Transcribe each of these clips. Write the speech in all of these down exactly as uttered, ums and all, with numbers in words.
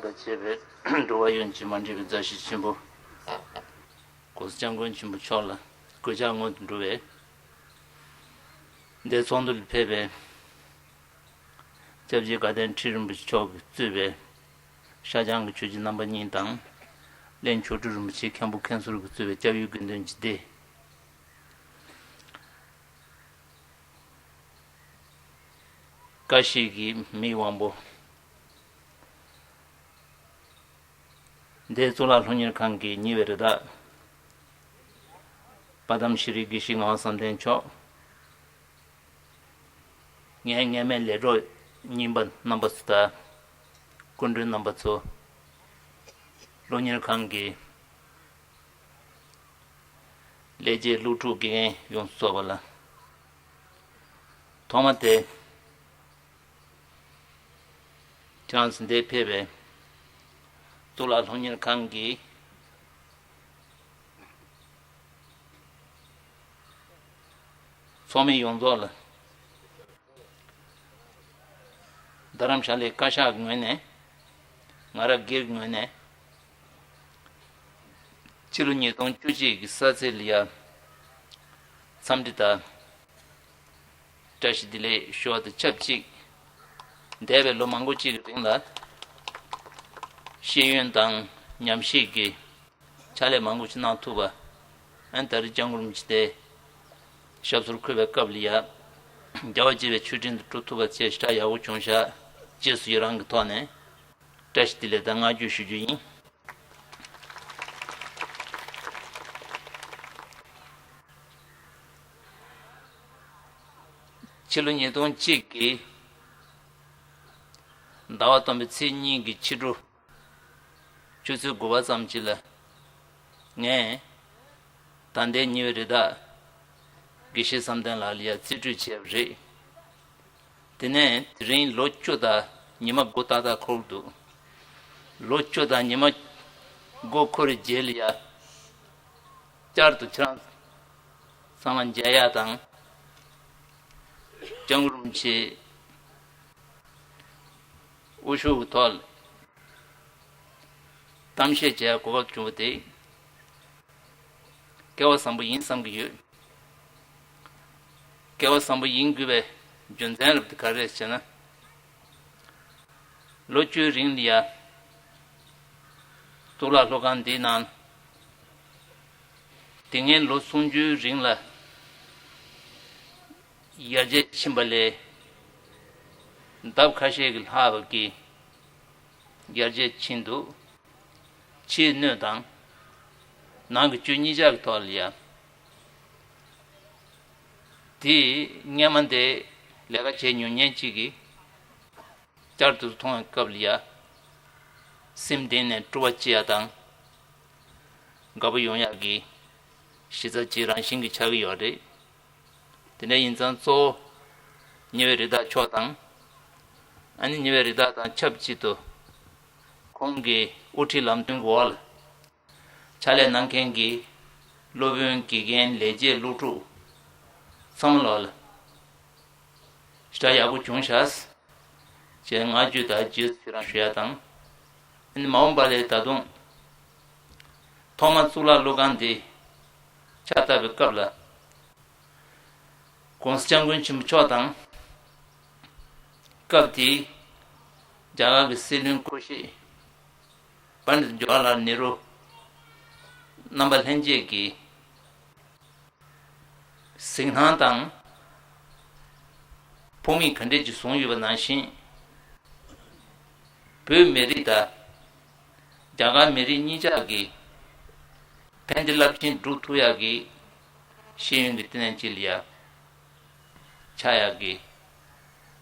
དང་བཅས་པའི་འགྲོ་བ་ཡོངས་ཀྱི་མ་འདྲིས་པའི་མཛའ་བཤེས་ཆེན་པོ་༸གོང་ས་༸སྐྱབས་མགོན་ཆེན་པོ་མཆོག་ལ་གུས་ཕྱག་སྔོན་དུ་འགྲོ་བས། འདིར་ཚོགས་འདུ་ལ་ཕེབས་པའི་སྐྱབས་རྗེ་དགའ་ལྡན་ཁྲི་རིན་པོ་ཆེ་མཆོག་གིས་གཙོས་པའི་ཤར་བྱང་གི་ཆོས་བརྒྱུད་རྣམ་པ་གཉིས་དང་། གླིང་མཆོག་སྤྲུལ་རིན་པོ་ཆེ་མཁན་པོ་མཁན་ཟུར་གྱིས་གཙོས་པའི་སྐྱབས་ཡུལ་དགེ་འདུན་གྱི་སྡེ། བཀྲ་ཤིས་ཀྱི་མིག་དབང་པོ། འདིར་གཙུག་ལག་སློབ་གཉེར་ཁང་གི་ཉེ་བའི་རི་དྭགས། དཔལ་ལྡན་ཤེས་རིག་དགེ་བཤེས་ངག་དབང་བསམ་གཏན་མཆོག། ངའི་སྔས་མའི་ལས་གྲོགས་རྙིང་པ་རྣམ་པ་ཚོ་དང་། སྐུ་མགྲོན་རྣམ་པ་ཚོ། སློབ་གཉེར་ཁང་གི་ལས་བྱེད་སློབ་ཕྲུག་དགེ་རྒན་ཡོངས་སུ་ཚོགས་པ་ལ། ཐོག་མ་དེ། ཁྱེད་རང་ཚོ་འདིར་ཕེབས་པའི་གཙུག་ལག་སློབ་གཉེར་ཁང་གི་ཚོགས་མི་ཡོངས་རྫོགས་ལ། རྡ་རམ་ཤ་ལའི་བཀའ་ཤག་གི་ངོས་ནས། ང་རང་སྒེར་གྱི་ངོས་ནས། ཕྱི་ལོ་ཉིས་སྟོང་བཅུ་གཅིག་གི་ས་ཚིགས་ལ་ཡ། འཚམས་འདྲི་དང་། བཀྲ་ཤིས་བདེ་ལེགས་ཞུ་བ་དང་ཆབས་ཅིག་འདས་པའི་ལོ་མང་པོ་གཅིག་གི་རིང་ལ། ཤེས་ཡོན་དང་ཉམས་ཞིབ་ཀྱི་ཕྱག་ལས་མང་པོ་ཞིག་གནང་ཐུབ་པ། ཨན་ད་རེས་སྐྱབས་མགོན་རིན་པོ་ཆེ་དེ་ཞབས་སོར་འཁོད་པའི་སྐབས་ལ་ཡ། རྒྱལ་བ་དགྱེས་པའི་མཆོད་སྤྲིན་དུ་གྲུབ་ཐུབ་པ་བཅས་ཞེ་དྲག་ཡག་པོ་བྱུང་ཤག་རྗེས་སུ་ཡི་རང་གི་ཐོག་ནས་བཀྲ་ཤིས་བདེ་ལེགས་དང་བསྔགས་བརྗོད་ཞུ་རྒྱུ་ཡིན། ཕྱི་ལོ་ཉིས་སྟོང་གཅིག་གི་ཟླ་བ་སྟོན་པའི་ཚེས་གཉིས་ཀྱི་ཕྱི་དྲོ། ཆུ་ཚོད་དགུ་པ་ཙམ་ཅིག་ལ། ངས་ད་ལྟའི་ཉེ་བའི་རི་དྭགས་དགེ་བཤེས་བསམ་གཏན་ལགས་ལ་ཡ་རྩིས་སྤྲོད་བྱས་པ་རེད། དེ་ནས་དེ་རིང་ལོ་བཅུ་དང་ཉི་མ་དགུ་ཏག་ཏག་འཁོར་འདུག་ལོ་བཅུ་དང་ཉི་མ་དགུ་འཁོར་བའི་རྗེས་ལ་ཡ། བསྐྱར་དུ་ཁྱེད་རང་ཚང་མ་མཇལ་ཡག་དང་། སྐྱབས་མགོན་རིན་པོ་ཆེ་དབུ་བཞུགས་ཀྱི་ཐོག་ལ་གཏམ་བཤད་བྱེད་ཡག་གོ་སྐབས་བྱུང་བ་དེ། སྐལ་བ་བཟང་པོ་ཡིན་བསམ་གྱི་ཡོད། སྐལ་བ་བཟང་པོ་ཡིན་དགོས་པའི་རྒྱུ་མཚན་རབ་དེ་ག་རེ་རེད་ཟེར་ན། ལོ་བཅུའི་རིང་ལ་ཡ། གཙུག་ལག་སློབ་ཁང་འདིའི་ནང་། དེ་སྔའི་ལོ་སུམ་ཅུའི་རིང་ལ་ཡར་རྒྱས་ཕྱིན་པ་ལས། ལྡབ་ཁ་ཤས་ཀྱིས་ལྷག་པ་གི་ཡར་རྒྱས་ཕྱིན་འདུག་ཕྱིའི་སྣོད་དང་། ནང་གི་བཅུད་གཉིས་ཆ་གི་ཐོག་ལ་ཡ། དེ་སྔས་མ་དེ་ལས་ཀ་བྱེད་མྱོང་མཁན་གཅིག་གིས། བསྐྱར་དུ་མཐོང་བའི་སྐབས་ལ་ཡ། སེམས་གཏིང་ནས་སྤྲོ་བ་སྐྱེ་ཡ་དང་། དགའ་པོ་ཡོང་ཡག་གི་གཞི་རྩ་གཅིག་རང་བཞིན་གྱི་ཆགས་ཀྱི་ཡོད་རེད། དེ་འདྲ་ཡིན་ཙང་གཙོ་བོ་ཉེ་བའི་རི་དྭགས་མཆོག་དང་། ཨ་ནི་ཉེ་བའི་རི་དྭགས་དང་ཆབས་ཅིག་ཏུ་ཁོང་གི་དབུ་ཁྲིད་ལམ་སྟོན་གྱི་འོག་ལ། ཕྱག་ལས་གནང་མཁན་གྱི་སློབ་དཔོན་དགེ་རྒན་ལས་བྱེད་སློབ་ཕྲུག་ཚང་མ་ལོག་ལ་ཞེ་དྲག་ཡག་པོ་བྱུང་ཤག་ཅེས་བསྔགས་བརྗོད་དང་རྗེས་སུ་ཡི་རང་ཞུ་ཡ་དང་། ཨ་ནི་མ་འོངས་པ་ལ་ད་དུང་ཐོག་མར་གཙུག་ལག་སློབ་ཁང་འདི་ཕྱག་བཏབ་པའི་སྐབས་ལ། ༸གོང་ས་༸སྐྱབས་མགོན་ཆེན་པོ་མཆོག་དང་། སྐབས་དེའི་རྒྱ་གར་གྱི་སྲིད་བློན་སྐུ་གཞི་པཎྜི་ཏ་ཇ་ཝཱ་ཧར་ལཱལ་ནེ་རུ་རྣམ་པ་ལྷན་རྒྱས་ཀྱིས་གཟིགས་སྣང་དང་ཕུགས་དམིགས་ག་འདྲས་ཀྱིས་བཟུང་ཡོད་པ་ནང་བཞིན། བོད་མི་རིགས་དང་རྒྱ་གར་མི་རིགས་གཉིས་ཆ་གི་ཕན་བདེ་རླབས་ཆེན་སྒྲུབ་ཐུབ་ཡག་གི་ཤེས་ཡོན་གྱི་བསྟི་གནས་ཅིག་ལ་ཡ་ཆགས་ཡག་གི་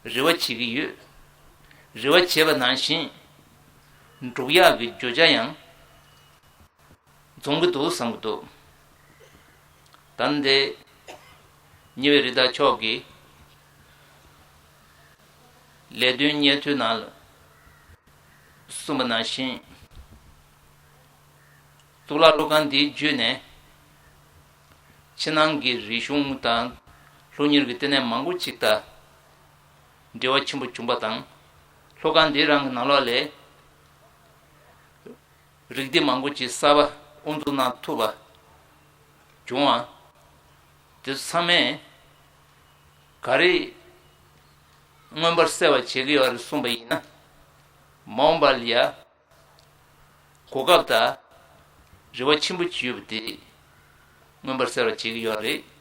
རེ་བ་བྱེད་ཀྱི་ཡོད། རེ་བ་བྱེད་པ་ནང་བཞིན་སྒྲུབ་ཡག་གི་བརྗོད་བྱ་ཡང་འཛོམས་ཀྱི་འདུག་བསམ་གྱི་འདུག་ད་ལྟའི་ཉེ་བའི་རི་དྭགས་མཆོག་གིས་ལས་དོན་སྙན་ཐོའི་ནང་ལ་གསུངས་པ་ནང་བཞིན། གཙུག་ལག་སློབ་ཁང་འདིའི་བརྒྱུད་ནས་ཕྱི་ནང་གི་རིག་གཞུང་དང་སློབ་གཉེར་གྱི་ལྟེ་གནས་མང་པོ་ཅིག་དང་འབྲེལ་བ་ཆེན་པོ་བྱུང་པ་དང་། སློབ་ཁང་འདི་རང་གི་ནང་ལོགས་ལས་ རིགས་སྡེ་མང་པོ་ཅིག་གསར་པ་དབུ་འཛུགས་གནང་ཐུབ་པ་བྱུང་བ། དེ་ཚང་མས་ག་རེ་མངོན་པར་གསལ་བ་བྱེད་ཀྱི་ཡོད་རེད་གསུངས་པ་ཡིན་ན། མ་འོངས་པ་ལ་ཡ་གོ་སྐབས་དང་རེ་བ་ཆེན་པོ་ཅིག་ཡོད་པ་དེ་མངོན་པར་གསལ་བ་བྱེད་ཀྱི་ཡོད་རེད།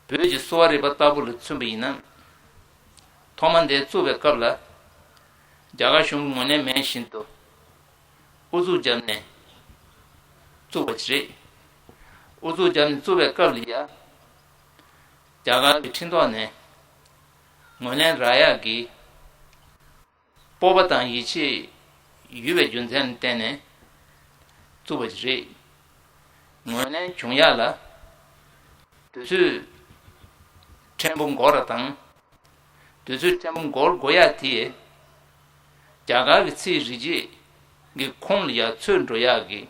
བོད་ཀྱི་གསོ་བ་རིག་པ་ལྟ་བུ་ལ་མཚོན་པ་ཡིན་ན། ཐོག་མ་འདི་བཙུགས་པའི་སྐབས་ལ་རྒྱ་གར་གཞུང་གི་ངོས་ནས་མེད་བཞིན་དུ་ཨུ་ཚུགས་བརྒྱབ་ནས་བཙུགས་པ་ཅིག་རེད། ཨུ་ཚུགས་བརྒྱབ་ནས་བཙུགས་པའི་སྐབས་ལ་ཡ་རྒྱ་གར་གྱི་ཁྲིམས་ཐོག་ནས་ངོས་ལེན་རག་ཡག་གི་སྤོབས་པ་དང་ཡིད་ཆེས་ཡོད་པའི་རྒྱུ་མཚན་ལ་བརྟེན་ནས་བཙུགས་པ་ཞིག་རེད། ངོས་ལེན་བྱུང་ཡག་ལ་དུས་ཚོད་ཕྲན་བུ་འགོར་བ་དང་། དུས་ཚོད་ཕྲན་བུ་འགོར་དགོས་ཡག་དེ་རྒྱ་གར་གྱི་ཚིག་རིག་བྱེད་ཀྱི་ཁོངས་ལ་ཡ་ཚུད་འགྲོ་ཡག་གི་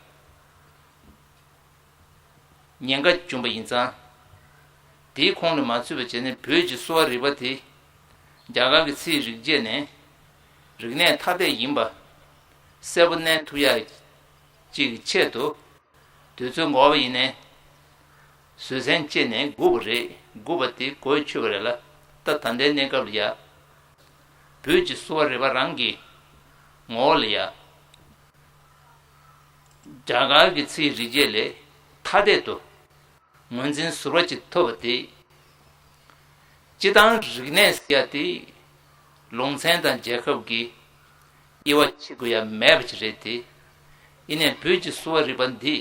ཉེན་ཁ་བྱུང་བ་ཡིན་ཙང་། དེའི་ཁོངས་ལ་མ་ཚུད་པ་བྱས་ནས་བོད་ཀྱི་གསོ་བ་རིག་པ་དེ་རྒྱ་གར་གྱི་ཚིག་རིག་བྱེད་ནས་རིག་གནས་ཐ་དད་ཡིན་པ་གསལ་པོ་བསྣན་ཐུབ་ཡག་ཅིག་གི་ཆེད་དུ། དུས་ཚོད་འགོར་བ་ཡིན་ནའི་བཟོད་བསྲན་བྱས་ནས་སྒུག་པ་རེད། སྒུག་པ་དེ་གོ་ཆོད་པ་རེད་ལ། ད་ད་ལྟའི་གནས་སྐབས་ལ་ཡ་བོད་ཀྱི་གསོ་བ་རིག་པ་རང་གི་ངོ་བོ་ལ་ཡ་རྒྱ་གར་གྱི་ཚིག་རིག་བྱེད་ལས་ཐ་དད་དུ་ངོས་འཛིན་ཟུར་པ་ཅིག་ཐོབ་པ་དེ། སྤྱི་བཏང་རིག་གནས་ཟེར་ཡ་དེ་ལུང་ཚན་དང་རྒྱལ་ཁབ་ཀྱི་དབྱེ་བ་ཕྱེ་དགོས་ཡ་མེད་པ་ཅིག་རེད་དེ། ཡིན་ནའི་བོད་ཀྱི་གསོ་བ་རིག་པ་འདི་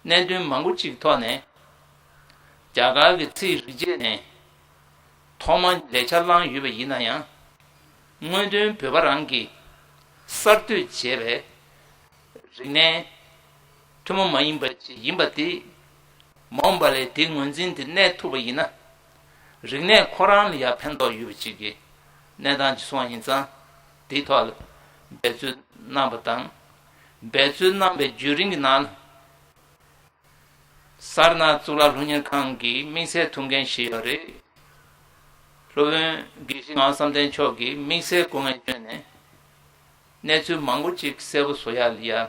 གནད་དོན་མང་པོ་ཅིག་ཐོག་ནས་རྒྱ་གར་གྱི་ཚིག་རིག་བྱེད་ནས་ཐོག་མ་ལས་ཆ་བླངས་ཡོད་པ་ཡིན་ན་ཡང་། དངོས་དོན་བོད་པ་རང་གིས་གསར་གཏོད་བྱས་པའི་རིག་གནས་ཐུན་མོང་མ་ཡིན་པ་ཅིག་ཡིན་པ་དེ། མ་འོངས་པ་ལ་དེའི་ངོས་འཛིན་དེ་གནས་ཐུབ་པ་ཡིན་ན། རིག་གནས་ཁོ་རང་ལ་ཡང་ཕན་ཐོགས་ཡོད་པ་ཅིག་གི་གནས་སྟངས་ཅིག་སོང་བ་ཡིན་ཙང་། དེའི་ཐོག་ལ་འབད་རྩོལ་གནང་བ་དང་། འབད་རྩོལ་གནང་བའི་བརྒྱུད་རིམ་གྱི་ནང་ལ། སར་ནཱཐ་གཙུག་ལག་སློབ་གཉེར་ཁང་གི་དམིགས་བསལ་ཐུགས་འགན་བཞེས་ཡོད་རེད། སློབ་དཔོན་དགེ་བཤེས་ངག་དབང་བསམ་གཏན་མཆོག་གིས་དམིགས་བསལ་སྐུ་ངལ་བསྐྱོན་ནས། གནས་ཚུལ་མང་པོ་ཅིག་གསལ་པོ་བཟོ་ཡག་ལ་ཡ།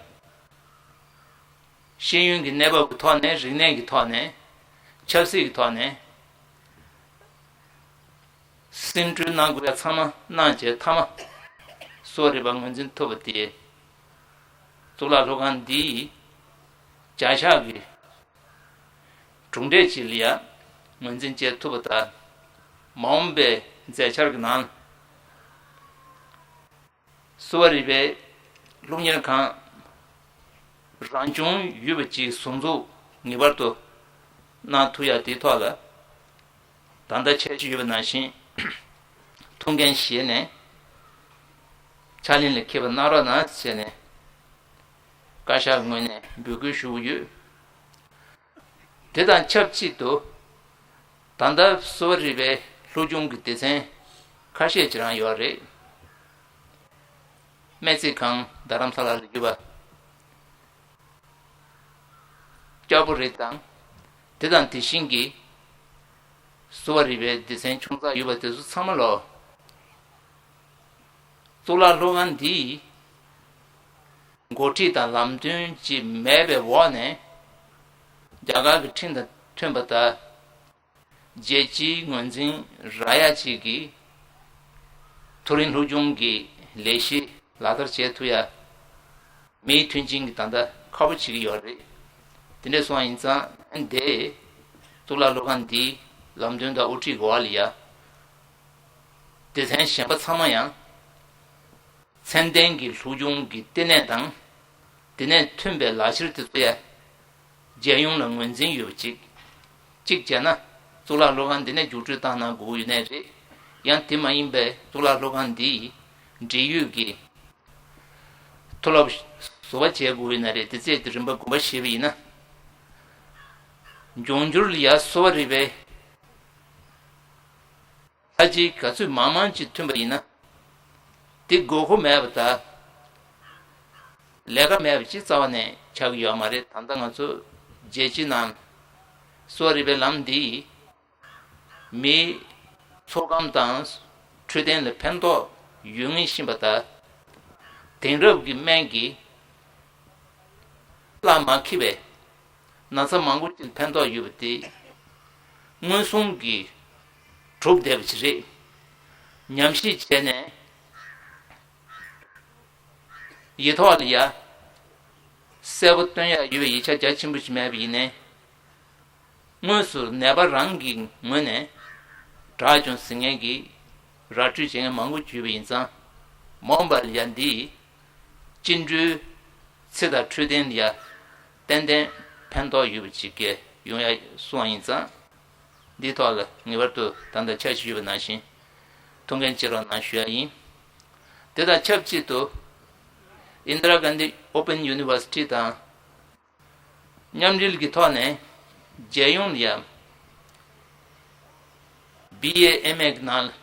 ཤེས་ཡོན་གྱི་གནས་བབ་ཀྱི་ཐོག་ནས། རིག་གནས་ཀྱི་ཐོག་ནས། ཆབ་སྲིད་ཀྱི་ཐོག་ནས། སེམས་ཁྲལ་གནང་དགོས་ཡ་ཚང་མ་གནང་བྱས། མཐའ་མ་གསོ་བ་རིག་པ་ངོས་འཛིན་ཐུབ་པ་དེ། གཙུག་ལག་སློབ་ཁང་འདིའི་བྱ་གཞག་གི་གྲུབ་འབྲས་ཅིག་ལ་ཡ་ངོས་འཛིན་བྱེད་ཐུབ་པ་དང་། མ་འོངས་པའི་མཛད་འཆར་གྱི་ནང་། གསོ་བ་རིག་པའི་སློབ་གཉེར་ཁང་རང་བྱུང་ཡོད་པ་ཅིག་ཟུར་འཛུགས་ངེས་པར་དུ་གནང་ཐུབ་ཡ་དེའི་ཐོག་ལ། ད་ལྟ་འཆར་གཞི་ཡོད་པ་ནང་བཞིན་ཐུགས་འགན་བཞེས་ནས་ཕྱག་ལེན་ལ་འཁེལ་བ་གནང་རོགས་གནང་ཟེར་ནས་བཀའ་ཤག་ངོས་ནས་འབོད་སྐུལ་ཞུ་གི་ཡོད། དེ་དང་ཆབས་ཅིག་ཏུ། ད་ལྟ་གསོ་བ་རིག་པའི་སློབ་སྦྱོང་གི་སྡེ་ཚན་ཁ་ཤས་ཅིག་རང་ཡོད་རེད། སྨན་རྩིས་ཁང་རྡ་རམ་ས་ལ་ལ་ཡོད་པ། ལྕགས་པོ་རི་དང་། དེ་དང་དེ་བཞིན་གྱི་གསོ་བ་རིག་པའི་སྡེ་ཚན་ཆུང་ཙག་ཡོད་པ་དེ་ཚོ་ཚང་མ་ལོ། གཙུག་ལག་སློབ་ཁང་འདིའི་འགོ་ཁྲིད་དང་ལམ་སྟོན་ཅིག་མེད་པའི་འོག་ནས། རྒྱ་གར་གྱི་ཁྲིམས་དང་མཐུན་པ་དང་། རྒྱལ་སྤྱིའི་ངོས་འཛིན་རག་ཡ་ཅིག་གི་མཐོ་རིམ་སློབ་སྦྱོང་གི་ལས་གཞི་ལག་བསྟར་བྱེད་ཐུབ་ཡ། མིའི་མཐུན་རྐྱེན་གྱི་ད་ལྟ་ཁག་པོ་བྱེད་ཀྱི་ཡོད་རེད། དེ་འདྲ་སོང་བ་ཡིན་ཙང་། འདི་གཙུག་ལག་སློབ་ཁང་འདིའི་ལམ་སྟོན་དང་དབུ་ཁྲིད་འོག་ལ་ཡ། སྡེ་ཚན་གཞན་པ་ཚང་མ་ཡང་། ཚད་ལྡན་གྱི་སློབ་སྦྱོང་གི་ལྟེ་གནས་དང་། དེ་ནས་ཐོན་པའི་ལག་ཁྱེར་དེ་ཚོ་ཡ། རྒྱལ་ཡོངས་ལ་ངོས་འཛིན་ཡོད་པ་ཅིག་གཅིག་བྱས་ན། གཙུག་ལག་སློབ་ཁང་འདི་ནས་རྒྱུགས་སྤྲོད་བཏང་གནང་དགོས་ཀྱི་ཡོད་ནའི་རེད། ཡང་དེ་མ་ཡིན་པའི་གཙུག་ལག་སློབ་ཁང་འདིའི་འབྲེལ་ཡོད་ཀྱི་མཐོ་སློབ་བཟོ་བ་བྱེད་དགོས་ཀྱི་ཡོད་ན་རེད། དེ་ཚོའི་རིམ་པ་དགོངས་པ་བཞེས་པ་ཡིན་ན། འབྱུང་འགྱུར་ལ་ཡ་གསོ་བ་རིག་པའི་ལྷ་རྗེ་ག་ཚོད་མང་མང་ཅིག་ཐོན་པ་ཡིན་ན། དེ་དགོས་མཁོ་མེད་པ་དང་། ལས་ཀ་མེད་པ་ཅིག་རྩ་བ་ནས་ཆགས་ཀྱི་ཡོད་མ་རེད། ད་ལྟ་ང་ཚོ་རྒྱལ་སྤྱིའི་ནང་གསོ་བ་རིག་པའི་ལམ་འདིས་མིའི་ཚོགས་ཁམས་དང་འཕྲོད་བསྟེན་ལ་ཕན་ཐོགས་ཡོད་ངེས་ཤིང་པ་དང་། དེང་རབས་ཀྱི་སྨན་གྱིས་བླ་མ་མཁྱེན་པའི་ན་ཚ་མང་པོ་ཅིག་ཕན་ཐོགས་ཡོད་པ་དེ་མངོན་སུམ་གྱིས་གྲུབ་བསྡད་པ་ཅིག་རེད། ཉམས་ཞིབ་བྱས་ནས་ཡིག་ཐོག་ལ་ཡ་གསལ་པོ་སྟོན་ཡག་ཡོད་པའི་ཡིག་ཆ་རྒྱ་ཆེན་པོ་ཞིག་མེད་པ་ཡིན་ནའི། དངོས་སུ་ནད་པ་རང་གི་ངོས་ནས་དྲག་བྱུང་ཟེར་མཁན་གྱི་ར་སྤྲོད་བྱེད་མཁན་མང་པོ་ཡོད་པ་ཡིན་ཙང་། མ་འོངས་པར་ཡང་འདིས་སྤྱི་འགྲོའི་ཚེ་དང་འཕྲོད་བསྟེན་ལ་ཡང་ཏན་ཏན་ཕན་ཐོགས་ཡོད་པ་ཅིག་སྐྱེ་ཡོང་ཡ་གསུངས་པ་ཡིན་ཙང་། འདིའི་ཐོག་ལ་ངེས་པར་དུ་ད་ལྟ་འཆར་གཞི་ཡོད་པ་ནང་བཞིན་ཐུགས་འགན་བཞེས་རོགས་གནང་ཞུ་ཡ་ཡིན། དེ་དང་ཆབས་ཅིག་ཏུ་ཨིན་དི་ར་གྷན་དྷི་ཨོ་པན་ཡུ་ནི་ཝར་སི་ཊི་དང་། མཉམ་འབྲེལ་གྱི་ཐོག་ནས་རྒྱལ་ཡོངས་ལ་ཡང་བི་ཨེ་ཨེམ་ཨེ་གི་ནང་